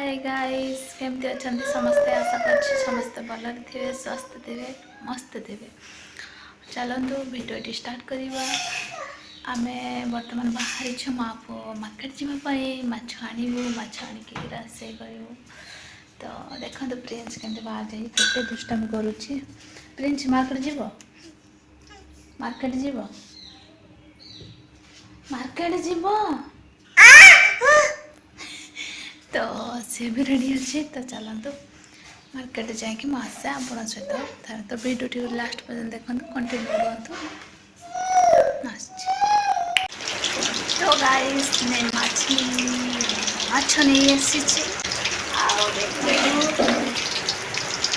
ହାଏ guys, କେମିତି ଅଛନ୍ତି ସମସ୍ତେ? ଆଶା କରୁଛି ସମସ୍ତେ ଭଲରେ ଥିବେ, ସ୍ୱସ୍ଥ ଥିବେ, ମସ୍ତ ଥିବେ। ଚାଲନ୍ତୁ ଭିଡ଼ିଓଟି ଷ୍ଟାର୍ଟ କରିବା। ଆମେ ବର୍ତ୍ତମାନ ବାହାରିଛୁ ମା ପୁଅ ମାର୍କେଟ ଯିବା ପାଇଁ। ମାଛ ଆଣିବୁ, ମାଛ ଆଣିକି ରୋଷେଇ କରିବୁ। ତ ଦେଖନ୍ତୁ ପ୍ରିନ୍ସ କେମିତି ବାହାରି ଯାଇ କେତେ ଦୁଷ୍ଟାମି କରୁଛି। ପ୍ରିନ୍ସ, ମାର୍କେଟ ଯିବ? ମାର୍କେଟ ଯିବ? ମାର୍କେଟ ଯିବ? ତ ସେ ବି ରେଡ଼ି ଅଛି। ତ ଚାଲନ୍ତୁ ମାର୍କେଟ ଯାଇକି ମୁଁ ଆସେ ଆପଣଙ୍କ ସହିତ। ତ ଭିଡ଼ିଓଟିକୁ ଲାଷ୍ଟ ପର୍ଯ୍ୟନ୍ତ ଦେଖନ୍ତୁ, କଣ୍ଟିନ୍ୟୁ ରୁହନ୍ତୁ। ଆସୁଛି। ତ ଗାଇସ୍, ମାଛ ମାଛ ନେଇ ଆସିଛି। ଆଉ ଦେଖନ୍ତୁ,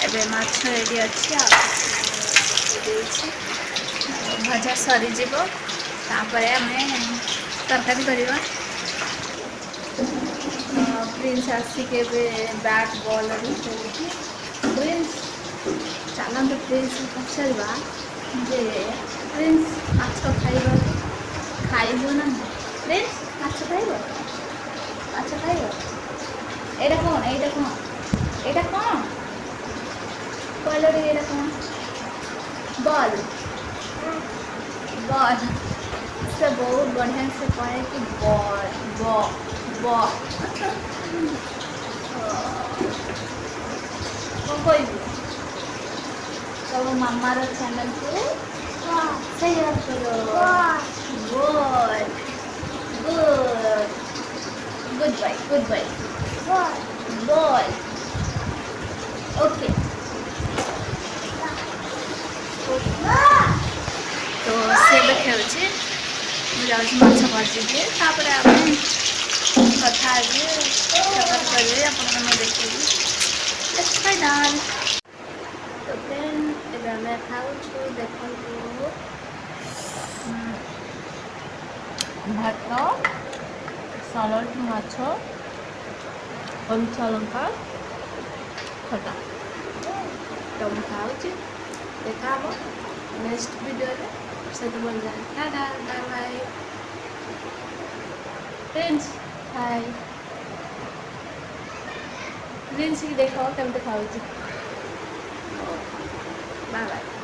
ଏବେ ମାଛ ରେଡ଼ି ଅଛି। ଆଉ ଦେଇଛି, ଭଜା ସରିଯିବ, ତାପରେ ଆମେ ତରକାରୀ କରିବା। ପ୍ରିନ୍ସ ଆସିକି ଏବେ ବ୍ୟାଟ୍ ବଲ୍ରେ ଖେଳୁଛି। ପ୍ରିନ୍ସ, ଚାଲନ୍ତୁ ପ୍ରିନ୍ସ ପଚାରିବା ଯେ ପ୍ରିନ୍ସ ମାଛ ଖାଇବ କି? ଖାଇବ ନା ପ୍ରିନ୍ସ? ମାଛ ଖାଇବ? ମାଛ ଖାଇବ? ଏଇଟା କ'ଣ? ଏଇଟା କ'ଣ? ଏଇଟା କ'ଣ କହିଲ ଟିକେ? ଏଇଟା କ'ଣ? Ball, ball. ସେ ବହୁତ ବଢ଼ିଆ ସେ କହେ କି ବଲ୍, ବ ବ। କ'ଣ କହିବୁ? ତମ ମାମାର ଚ୍ୟାନେଲକୁ ସେୟାର କର। Good, good, good boy, good boy, ball. Okay. ତ ସେ ଏବେ ଖେଳୁଛି, ମୁଁ ଯାଉଛି ମାଛ ଭାଜିଦିଏ, ତାପରେ ଆମେ କଥା ହେବି, ତରକାରୀ କରିବି, ଆପଣମାନଙ୍କୁ ଦେଖେଇବି। ଫାଇନାଲ୍। ତ ଫ୍ରେଣ୍ଡ, ଏବେ ଆମେ ଖାଉଛୁ। ଦେଖନ୍ତୁ, ଭାତ, ସାଲଡ଼, ମାଛ, କଞ୍ଚା ଲଙ୍କା ଖଟା। ତ ମୁଁ ଖାଉଛି। ଦେଖା ହେବ ନେକ୍ସଟ ଭିଡ଼ିଓରେ। ସେତେବେଳେ ଯାଏ, ଟାଟା, ବାଏ ବାଏ। ପ୍ରିନ୍ସ, ହାଏ। ପ୍ରିନ୍ସ କି ଦେଖ କେମିତି ଖାଉଛି। Bye bye.